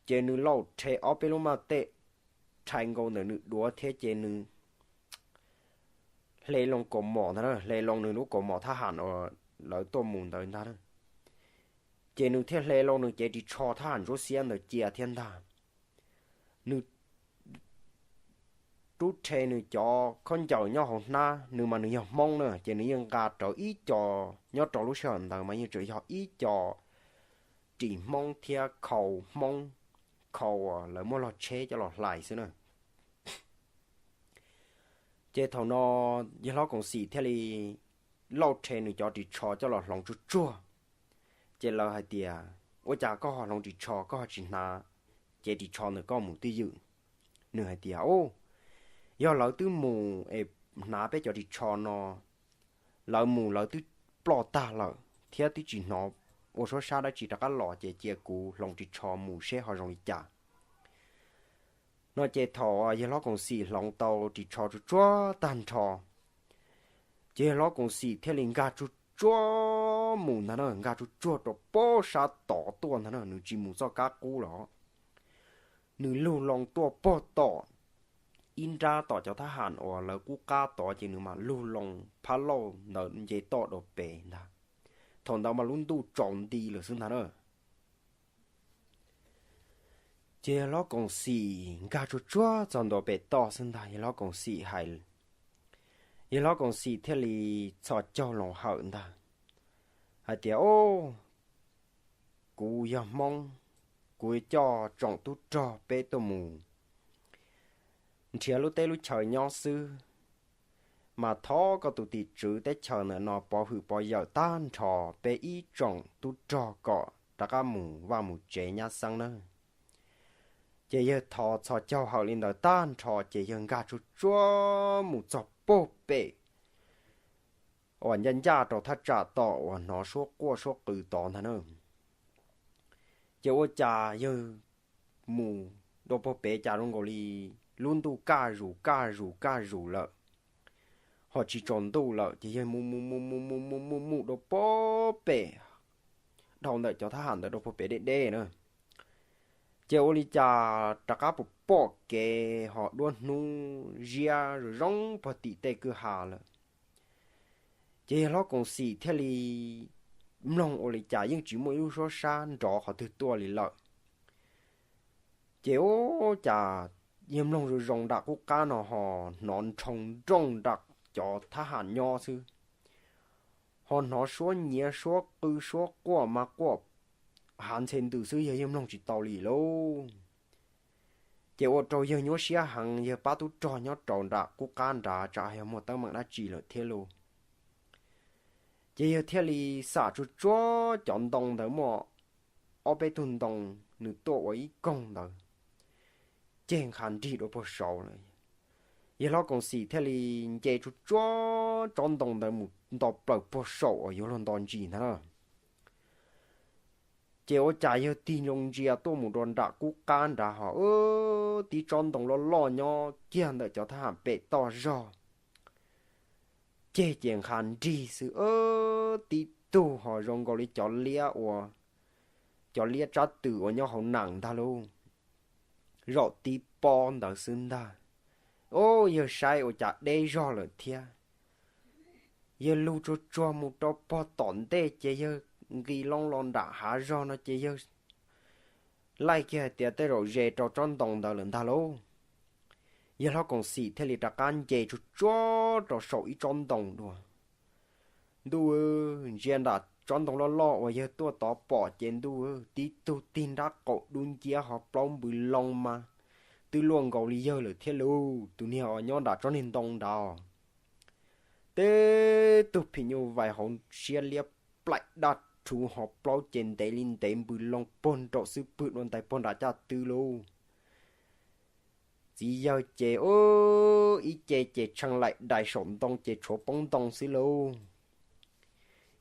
Ces nws lauj rhe ob peb lub maj tej rhais nkaus ntawm nws duav thiab ces nws hle loo kaus mom ntag, hle loo nws lub kaus mom thab ham uas lawv tuaj mus ntawd ntag. Ces nws thiaj hle loo nws cev ris tsho thab ham ntsuab xiab ntawd cia thiab ntag. Nws rub rhe nws cov khaub ncaws nyob hauv hnab, nws mas nws yog Hmoob na, ces nws yeej nqa rawv ib co, nyob rau lub sij hawm ntawd mas yeej tseem yog ib co ris Hmoob thiab khau Hmoob, khau uas lawv muab log tsheb coj los hlais xwb na. Ces thaum no yawg hlob Koom Xim thiaj li lauj rhe nws cov ris tsho coj los hloov tsuag tsuag. Ces lawv hais tias, ua cas koj ho hloov ris tsho, koj ho tsis hnav cev ris tsho ntawm koj mus twj ywm? Nws hais tias, u, yog lawv twb mus es hnav peb cov ris tsho no, lawv mus lawv twb ploj tag lawm thiab twb tsis hnov ua suab sab dab tsi rov qab los, ces cia kuv hloov ris tsho mus seb ho zoo li cas. No ces thaum yawg hlob Koom Xim hloov tau ris tsho tsuag tsuag tag nrho, ces yawg hlob Koom Xim thiaj li nkag tsuag tsuag mus ntag na, nkag tsuag tsuag rau pob sab tod tuaj ntag na, nws tsis mus txoj kab qub los. Nws lug loo tuaj pog tom ib nrab tom cov thab ham uas lawv qub qab tod, ces nws mam lug loo phab lauj ntawd nce toj dua pem ntag. Thaum ntawd mas lub ntuj tsaus nti lawm xwb ntag na. Ces yawg hlob Koom Xim nkag tsuag tsuag txog ntua pem toj xwb ntag, yawg hlob Koom Xim hais, yawg hlob Koom Xim thiaj li txhos caug los hawm ntag hais tias, Au, kuv yog Hmoob, kuv coj tsoom tub rog peb tuaj mus nrhiav lub teb lub chaw nyob xwb, mas thov koj tus tim tswv teb chaws ntawm no pov hwm pov yawm tag nrho peb ib tsoom tub rog kom rov qab mus vaj mus tsev nyab xeeb nawb. Ces yawg thov txhos caug hawm li ntawd tag nrho ces yawg nkag tsuag tsuag mus txog puag pem uas ncaj ncaj rau thaj tsam tom uas hnov suab quaj suab qw tod ntag na. Ces ua cas yawg mus dua puag pem cas zoo nkaus li lub ntuj kaj zus kaj zus kaj zus lawm, ho tsis tsaus ntuj lawm, ces yawg mus mus mus mus mus mus mus mus dua puag pem, dhau ntawm cov thab ham ntawd dua puag pem deb deb na. Ces ua li cas rov qab pom pom kev ho duab hnub ziab zoo zoo puag tim tej kwj ha lawm. Ces yawg hlob Koom Xim thiaj li mloog ua li cas yeej tsis muaj ib lub suab sab nrov qhov twg tuaj li lawm. Ces ua cas yawg mloog zoo zoo nram qub qab no ho hnov nroo nrooj nram cov thab ham nyob xwb, ho hnov suab nyiav suab qw suab quaj mas quaj hav ntxhe ntws xwb, yawg yeej mloog tsis tau li lauj. Ces ua rau yawg nyuaj siab heev, yawg pab tub rog nyob rau nram qub qab nrad tsam yog muaj teeb meem dab tsi lawm thiab lauj. Ces yawg thiaj li xam tsuag tsuag cov ntoo ntawd muaj ob peb tug ntoo, nws tuaj ua ib koog ntawd, ceg nqha nrig dua puag saud lawm. Yawg hlob Koom Xim thiaj li nce tsuag tsuag tsob ntoo ntawd mus nto plaws puag saum uas yuav luag nto ntsis ntag na. Ces ua cas yawg tig nroo ntsia tuaj mus rau nram qub qab nrad ho tib tsob ntoo loj loj nyob kiag ntawm cov thab ham pem toj zog, ceg ces nqha nrig xwb, tib tug ho zoo nkaus li cov liab ua, cov liab tsab tw uas nyob hauv nees ntag lauj, zaum tib pob ntawd xwb ntag. Au, yawg saib ua cas deb zog lawm thiab. Yawg lug tsuag tsuag mus rau puag tom ntej ces yawg nqis loo los nram hav zog no ces yawg laij kiag hais tias tej zaum ze rau tsob ntoo ntawd lawm ntag lauj. Yawg hlob Koom Xim thiaj li rov qab nce tsuag tsuag rau saum ib tsob ntoo dua. Ntuj, ntsia nram tsob ntoo loj loj uas yawg tuaj tod pom ces ntuj, tib tug tig nrab qaum dub nciab ho plaub npws loo mas twb luaj nkaus li yawg lawm thiab lauj. Tus niag uas nyob nram tsob niag ntoo nrad, tib tug phim nyuj vais hauv siab liab plaim daj rhuv ho plaub ces ntev li ntev npws loo puag nraum xwb pwg dua ntais puag nram caj tw lauj. Txiv yawg ces ib ce ces tshee laim dais saum ntoo ces tshuav poob ntoo xwb lauj.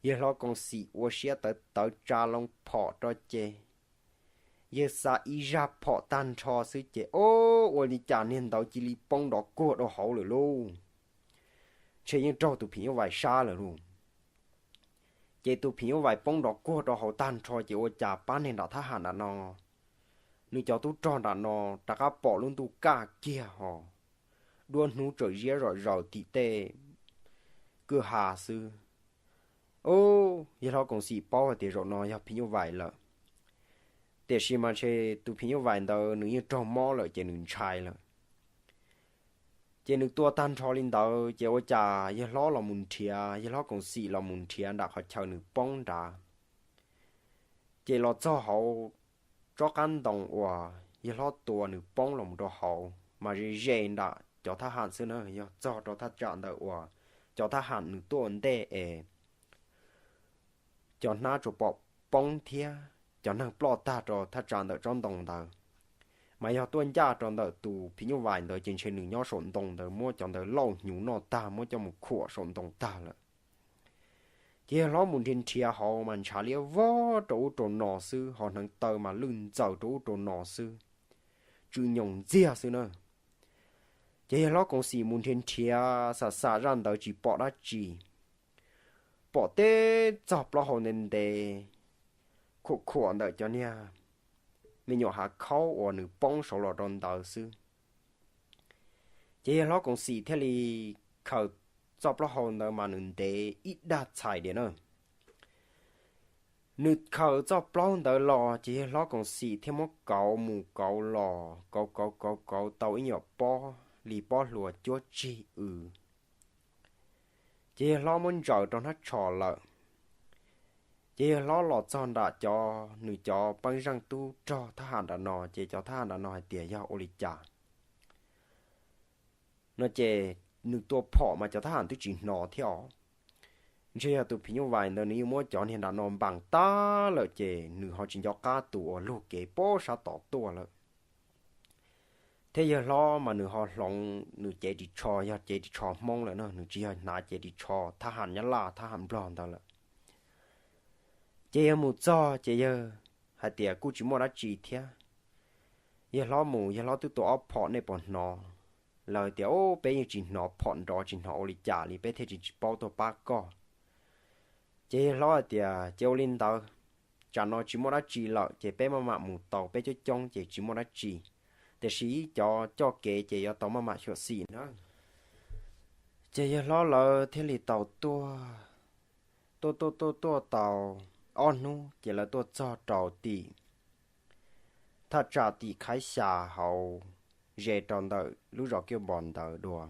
Yawg hlob Koom Xim ua siab tawv tawv tsa loo phom rau ces yawg xa ib zaj phom tag nrho xwb ces ua li cas niag ntawd cia li poob nrov kuag rau hauv lawm lauj. Ntshe yeej raug tus phim nyuj vais sab lawm lauj. Ces tus phim nyuj vais poob nrov kuag rau hauv tag nrho ces ua cas pab neeg nram thab ham nram no, nws cov tub rog nram no rov qab pom lub ntuj kaj kiag ho duab hnub tsaws ziab zom zaws tim tej kwj ha xwb. Ub, yawg hlob Koom Xim paub hais tias zaum no yog phim nyuj vais lawm, tiam sis mas ntshe tus phim nyuj vais ntawd nws yeej raug mob lawm ces nws ntshai lawm. Ces nws tua tag nrho li ntawd ces ua cas yawg hlob los mus nrhiav, yawg hlob Koom Xim los mus nrhiav nram qhov chaw nws poob nrad. Ces los txog hauv tsob qab ntoo uas yawg hlob tua nws poob los mus rau hauv mas ze ze nram cov thab ham xwb na, yog txog rau thaj tsam ntawm uas cov thab ham nws tuaj ua ntej es cov hnab tsuas pom poob thiab cov neeg ploj tag rau thaj tsam ntawm tsob ntoo ntawd. Mas yog tuaj ncaj rau ntawm tus phim nyuj vais ntawd ces ntshe nws nyob saum ntoo ntawd muab cov ntawd lauj hnyuv noj tag muab coj mus khuam saum ntoo tag lawm. Ces yawg hlob mus nrhiav nrhiav hauv mas ntshav liab vog rau ub rau no xwb, ho hneev taw mas lwj ntxaws rau ub rau no xwb, tsw nyoos ntxiag xwb na. Ces yawg hlob Koom Xim mus nrhiav nrhiav xam xam zaj ntawd tsis pom dab tsi, pom teb txog plaub hau ntev ntev, khuam khuam ntawm cov niag me nyuam hav khaub uas nws poob saud los rau ntawd xwb. Ces yawg hlob Koom Xim thiaj li khaws txoj plaub hau ntawd mas nws ntev ib dag txhais diam na. Nws khaws txoj plaub ntawd los ces yawg hlob Koom Xim thiaj muab kauv mus kauv los kauv kauv kauv kauv tau ib nyuam pob li pob hluas cuab tsig w. Ces yawg hlob muab ntsaws rau hnab tsho lawm. Ces yawg hlob los txog nram cov nws cov pej xeem tub rog thab ham nram no, ces cov thab ham nram no hais tias yog ua li cas no ces nws tua phom mas cov thab ham twb tsis hnov thiab os. Ntshe yog tus phim nyuj vais ntawd nws yeej muab cov niag nram no npaas tag lawm ces nws ho tsis nco qab tus uas lug kev pob sab tod tuaj lawm. Thiab yawg hlob mas nws ho hloov nws cev ris tsho, yog cev ris tsho Hmoob lawm na, nws tsis yog hnav cev ris tsho thab ham Nyab Laj thab ham Nplog ntawd lawm. Ces yawg mus txog ces yawg hais tias kuj tsis muaj dab tsi thiab. Yawg hlob mus, yawg hlob twb tua ob phom, nej puas hnov? Lawv tias, Ub, peb yeej tsis hnov phom nrov, tsis hnov ua li cas li, peb thiaj tsis tsis paub tuaj pab koj. Ces yawg hlob hais tias, Ces ua li ntawd, tsam no tsis muaj dab tsi lawm ces peb maj mam mus tau, peb coob coob ces tsis muaj dab tsi, tiam sis cov coj kev ces yuav tau maj mam xyuam xim na. Ces yawg hlob lawv thiaj li tau tuaj, tuaj tuaj tuaj tuaj tau ob hnub ces lawv tuaj txog rau tim thaj tsam tim Khaib Xya hauv, ze rau ntawm lub zos Kiaj Npos ntawd dua.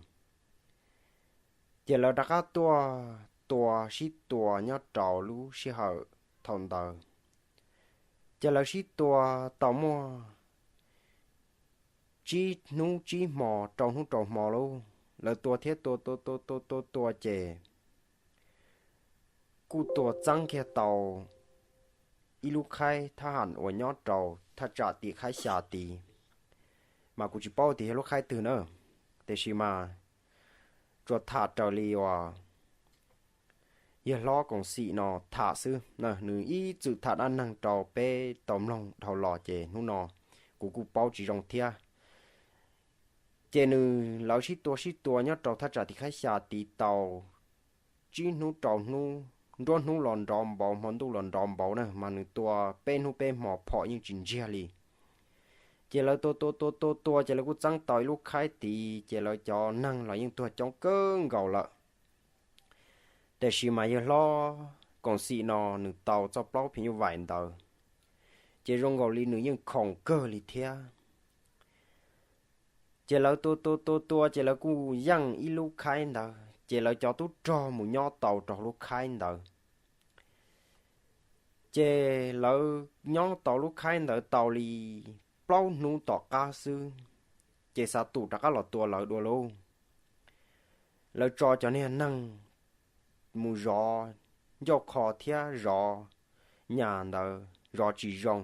Ces lawv rov qab tuaj tua sib tua nyob rau lub sij hawm thaum ntawd. Ces lawv sib tua tau muaj tsib hnub tsib hmo, rau hnub rau hmo lauj, lawv tua thiab tua tua tua tua tua tua ces kuj tua txeeb kiag tau ib lub khaib thab ham uas nyob rau thaj tsam tim Khaib Xya tid, mas kuv tsis paub tias yog lub khaib twg na, tiam sis mas tsuas tham raws li uas yawg hlob Koom Xim no tham xwb na, nws ib txwm tham dab neeg rau peb tau mloog dhau los ces hnub no kuv kuj paub tsis zoo thiab. Ces nws lawv sib tua sib tua nyob rau thaj tsam tim Khaib Xya tid tau tsib hnub rau hnub, nruab hnub los nrov npaum, hmo ntuj los nrov npaum na, mas nws tua peb hnub peb hmo phom yeej tsis ntsiag li. Ces lawv tua tua tua tua tua ces lawv kuj txeeb tau ib lub khaib tid, ces lawv cov neeg los yeej tuag coob kawg nkaus lawm. Tiam sis mas yawg hlob Koom Xim no nws tau txoj plaub phim nyuj vais ntawd, ces zoo nkaus li nws yeej khoom kawg li thiab. Ces lawv tua tua tua tua ces lawv kuj yeej ib lub khaib ntawd, ces lawv cov tub rog mus nyob tau rau lub khaib ntawd. Ces lawv nyob tau lub khaib ntawd tau li plaub hnub tom qab xwb, ces Xav Tus rov qab los tua lawv dua lauj. Lawv tso cov niag neeg mus zov ncauj qho thiab zov nyas ntawd zov tsis zoo,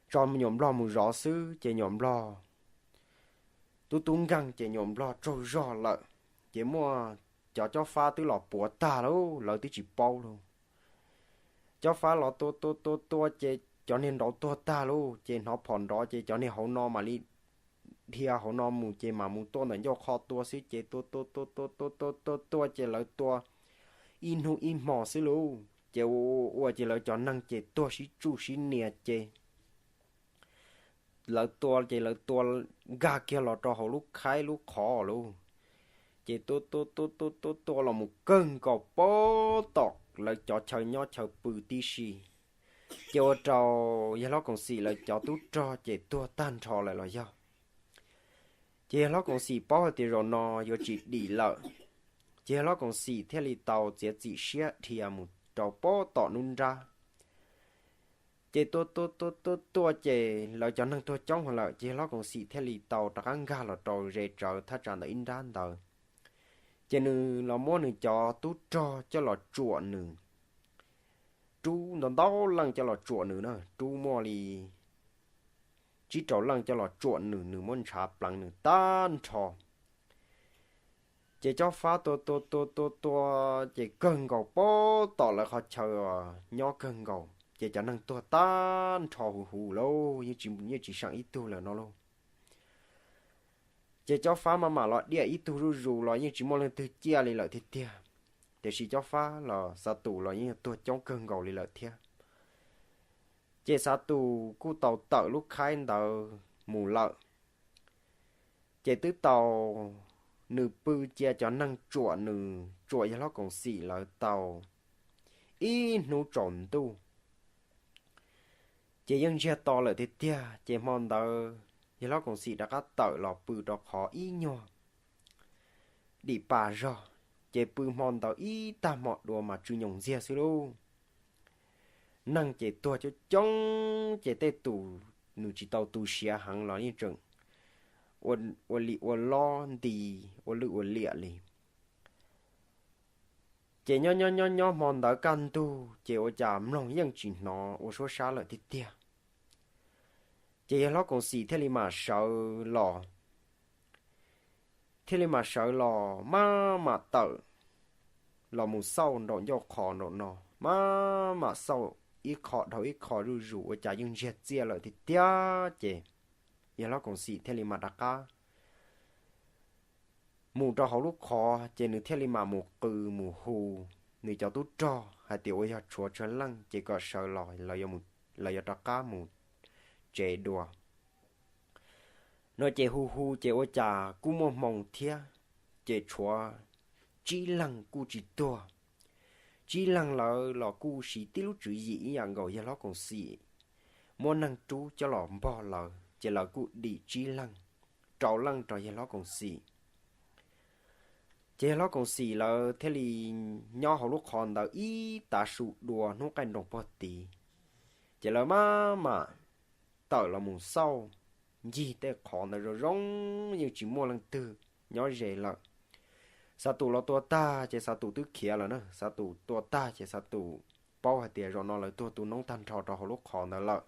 tso nyuam nplog mus zov xwb ces nyuam nplog tub tub nkeeg ces nyuam nplog tsaug zog lawm. Ces muaj cov cob fab twb los puav tag lauj, lawv twb tsis paub lauj. Cob fab los tua tua tua tua ces cov niag nraud tuag tag lauj, ces hnov phom nrov ces cov niag hauv no mam li dhia hauv no mus ces mam mus tuaj ntawm ncauj qho tua xwb, ces tua tua tua tua tua tua tua ces lawv tua ib hnub ib hmo xwb lauj, ces ua ua ces lawv cov neeg ces tuag sib tsuj sib nias ces lawv tua ces lawv tua nkag kiag los rau hauv lub khaib lub qhov lauj. Ces tua tua tua tua tua tua los mus kawg nkaus pab tom lawv cov chaw nyob chaw pw tib si. Ces ua rau yawg hlob Koom Xim lawv cov tub rog ces tuag tag nrho lawm los yog. Ces yawg hlob Koom Xim paub hais tias zaum no yuav tsis dim lawm, ces yawg hlob Koom Xim thiaj li tau txiav txim siab dhia mus rau pab tom nruab nrab. Ces tua tua tua tua tua ces lawv cov neeg tuag coob heev lawm, ces yawg hlob Koom Xim thiaj li tau rov qab nkag los rau ze tsawv thaj tsam ntawm ib nrab ntawd. Ces nws los muab nws cov tub rog coj los tsuam nws, rub ntau ntau leej coj los tsuam nws na, rub muaj li tsib rau leej coj los tsuam nws, nws muab ntshav pleev nws tag nrho. Ces cob fab tua tua tua tua tua ces kawg nkaus pab tom lawv qhov chaw nyob kawg nkaus, ces cov neeg tuag tag nrho huv huv lauj, yeej tsis, yeej tsis seem ib tug lawm no lauj. Ces cob fab maj mam los diam ib tug zuj zus los yeej tsis muaj leej twg ciaj li lawm tiag tiag. Tiam sis cob fab los Xav Tus los yeej tuag coob kawg nkaus li lawm thiab. Ces Xav Tus kuj tau tawm lub khaib ntawd mus lawm. Ces twb tau nws pw cia cov neeg tsuam nws, tsuam yawg hlob Koom Xim lawv tau ib hnub tsaus ntuj. Ces yeej ntsiag to lawm tiag tiag, ces hmo ntawd yawg hlob Koom Xim rov qab tawm los pw rau qhov ib nyuag dim pas zog, ces pw hmo ntawd ib tag hmo dua mas tsw nyoos ntxiag xwb lauj. Neeg ces tuag coob coob, ces tej tus nws tsis tau tu siav heev los yeej tseem ua li ua lob nti, ua lwj ua liam li. Ces nyob nyob nyob nyob hmo ntawd kaj ntug ces ua cas mloog yeej tsis hnov ua suab sab lawm tiag tiag. Ces yawg hlob Koom Xim thiaj li mam sawv los, thiaj li mam sawv los maj mam tawm los mus xauj nraum ncauj qhov nraum no, maj mam xauj ib qho dhau ib qho zuj zus ua cas yeej ntsiag txiaj lawm tiag tiag. Ces yawg hlob Koom Xim thiaj li mam rov qab mus rau hauv lub qhov, ces nws thiaj li mam mus qw mus hu nws cov tub rog hais tias ua yog tshuav tsawg leej ces kom sawv los, lawv yuav rov qab mus tsev dua no. Ces hu hu ces ua cas kuj muaj hmoo thiab, ces tshuav tsib leeg kuj tsis tuag. Tsib leeg lawv los kuj siv tib lub tswv yim ib yam nkaus yawg hlob Koom Xim muab neeg rub coj los npog lawv, ces lawv kuj dim tsib leeg, rau leej rau yawg hlob Koom Xim. Ces yawg hlob Koom Xim lawv thiaj li nyob hauv lub qhov ntawd ib tav su dua hnub qaij nroos puag tid, ces lawv maj mam tawm los mus xauj ncig tej qhov ntawd zoo zoo, yeej tsis muaj leej twg nyob ze lawm. Xav tus los tua tag ces xav tus twb khiav lawm na, xav tus tua tag ces xav tus paub hais tias zaum no lawv tuag tu noob tag nrho rau hauv lub qhov ntawd lawm.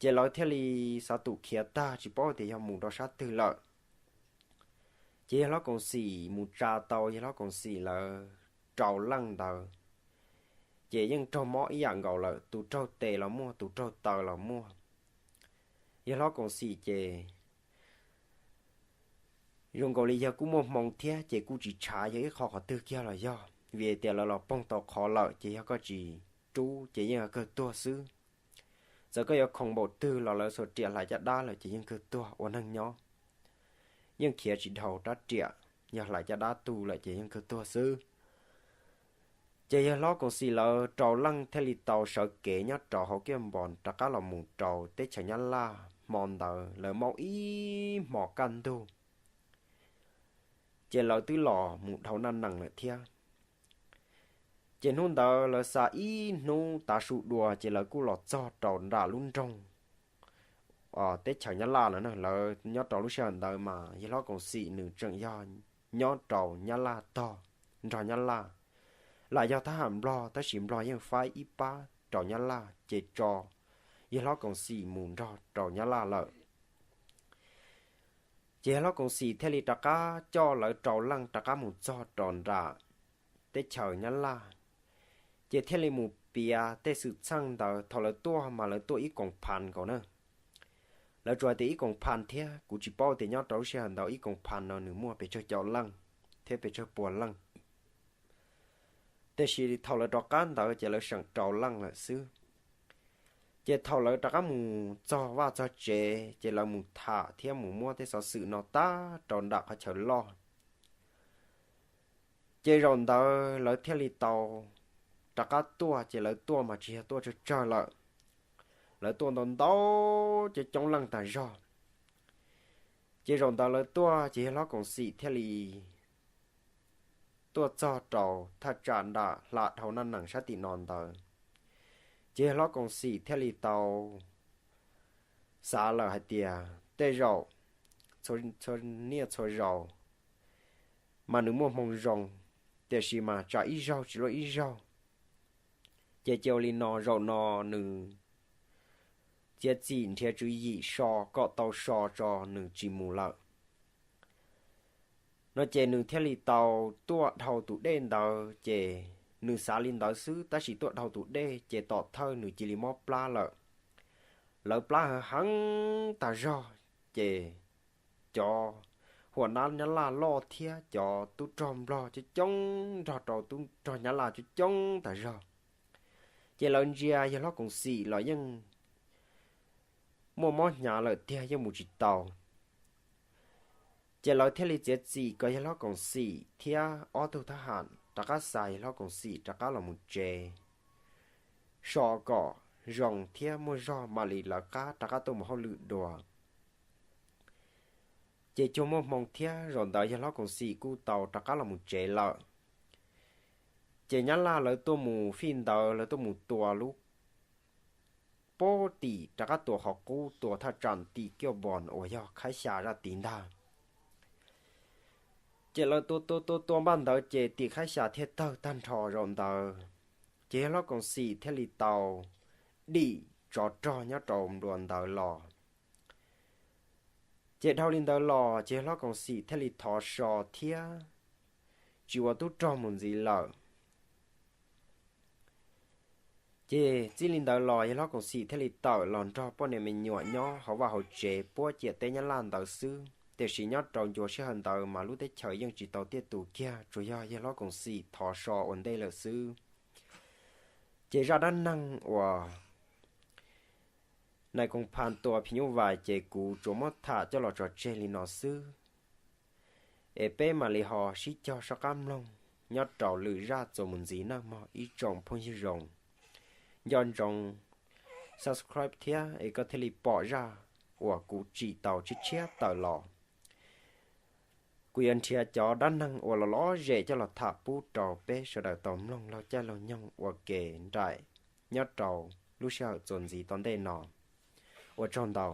Ces lawv thiaj li xav tus khiav tag tsis paub tias yog mus rau sab twg lawm. Ces yawg hlob Koom Xim mus tsa tau yawg hlob Koom Xim lawv rau leej ntawd, ces yeej raug mob ib yam nkaus lawm, tus raug tes los muaj, tus raug taw los muaj. Yawg hlob Koom Xim ces zoo nkaus li yawg kuj muaj hmoo thiab, ces kuj tsis tshav yog ib qho qhov twg kiag los yog vim tias lawv los poog tau qhov lawm, ces yog koj tsis rub ces yeej yog kawg tuag xwb. Txawm koj yuav khoom npaum twg los lawv xuas riam hlais caj dab lawm ces yeej kawg tuag ua neeg nyob, yeej khiav tsis dhau rab riam, yog hlais caj dab tu lawm ces yeej kawg tuag xwb. Ces yawg hlob Koom Xim lawv rau leej thiaj li tau sawv kev nyob rau hauv kiab npos rov qab los mus rau teb chaws Nyab Laj. Hmo ntawd lawv maub ib hmos kaj ntug, ces lawv twb los mus dhau Naj Nees lawm thiab. Ces hnub ntawd lawv xa ib hnub tav su dua ces lawv kuj los txog rau nram lub nroog teb chaws Nyab Laj lawm na. Lawv nyob rau lub sij hawm ntawd mas yawg hlob Koom Xim nws tseem yog nyob rau Nyab Laj tog, nrog Nyab Laj, lam yog thab ham Nplog tab sis Nplog yeej faib ib pab rau Nyab Laj ces tso yawg hlob Koom Xim mus nrog rau Nyab Laj lawm. Ces yawg hlob Koom Xim thiaj li rov qab coj lawv rau leej rov qab mus txog rau nram teb chaws Nyab Laj, ces thiaj li mus piav tej xwm txheej ntawd. Thaum lawv tuaj mas lawv tuaj ib koom phan nkaus na. Lawv tsuas hais tias ib koom phan thiab, kuv tsis paub tias nyob rau lub sij hawm ntawd ib koom phan no nws muaj pes tsawg caum leej thiab pes tsawg puas leej. Tiam sis thaum lawv rov qab ntawd ces lawv seem rau leej lawm xwb. Ces thaum lawv rov qab mus txog vaj txog tsev ces lawv mus tham thiab mus muab tej xov xwm no tag rau nram qhov chaw loj. Ces zaum ntawd lawv thiaj li tau rov qab tuaj, ces lawv tuaj mas tsis yog tuaj tsawg tsawg lawm, lawv tuaj ntau ntau coob coob leej tag zog. Ces zaum ntawd lawv tuaj ces yawg hlob Koom Xim thiaj li tuaj txog rau thaj tsam nram hla dhau Naj Nees sab tim no ntawd. Ces yawg hlob Koom Xim thiaj li tau xav lawm hais tias tej zaum txhua niaj txhua zaus mas nws muaj hmoo zoo, tiam sis mas tsam ib zaug tsis luaj ib zaug. Ces cia ua li no, zaum no nws txiav txim nrhiav tswv yim so kom tau so tso nws tsis mus lawm no ces nws thiaj li tau tuaj dhau tus dej ntawd. Ces nws xav li ntawd xwb tab sis tuaj dhau tus dej ces tom thawj nws cia li mob plab lawm. Lawv plab heev heev tag zog, ces cov huam nab Nyab Laj loj thiab cov tub rog Nplog coob coob nrog rau tub rog Nyab Laj coob coob tag zog. Ces lawv ntsia yawg hlob Koom Xim los yeej muaj mob hnyav lawm tiag, yeej mus tsis tau. Ces lawv thiaj li txiav txim kom yawg hlob Koom Xim thiab ob tug thab ham rov qab xa yawg hlob Koom Xim rov qab los mus tsev, so kom zoo thiab muaj zog mam li lawv qab rov qab tuaj mus hauj lwm dua. Ces cuag muaj hmoo thiab zaum ntawd yawg hlob Koom Xim kuj tau rov qab los mus tsev lawm. Ces nyab laj lawv tuaj mus fij ntawd, lawv tuaj mus tua lub pob tim rov qab tua qhov qub, tua thaj tsam tim Kiaj Npoos uas yog Khaib Xya zaj tid ntag. Ces lawv tua tua tua tua npaj ntawd ces tim Khaib Xya thiaj tawg tag nrho zaum ntawd. Ces yawg hlob Koom Xim thiaj li tau dim tsov rog nyob rau nplua ntawd los. Ces dhau li ntawd los ces yawg hlob Koom Xim thiaj li thov so thiab tsis ua tub rog mus ntxiv lawm. Ces txij li ntawd los yawg hlob Koom Xim thiaj li tawm los nrog poj niam me nyuam nyob hauv vaj hauv tsev puab ciam teb nyab laj ntawd xwb. Tiam sis nyob rau ncua sij hawm ntawd mas lub teb chaws yeej tsis tau tiaj tus kiag, tsuas yog yawg hlob Koom Xim thov so ua ntej lawm xwb. Ces zaj dab neeg uas nais koom phas tua phim nyuj vais ces kuv tsuas muab tham coj los tso tseg li no xwb. Es peb mam li ho sib cog soj qab mloog nyob rau lwm zaj txuas mus ntxiv nawb mog ib tsoom phooj ywg zoo. Nco ntsoov subscribe thiab es koj thiaj li pom zaj uas kuv tsim tau tshiab tshiab tawm los. Kuv yuav nrhiav cov dab neeg uas los lom zem coj los tham pub rau peb sawv daws tau mloog laug caij laug nyoog ua ke nraim nyob rau lub sij hawm txuas ntxiv tom ntej no. Ua tsaug ntau.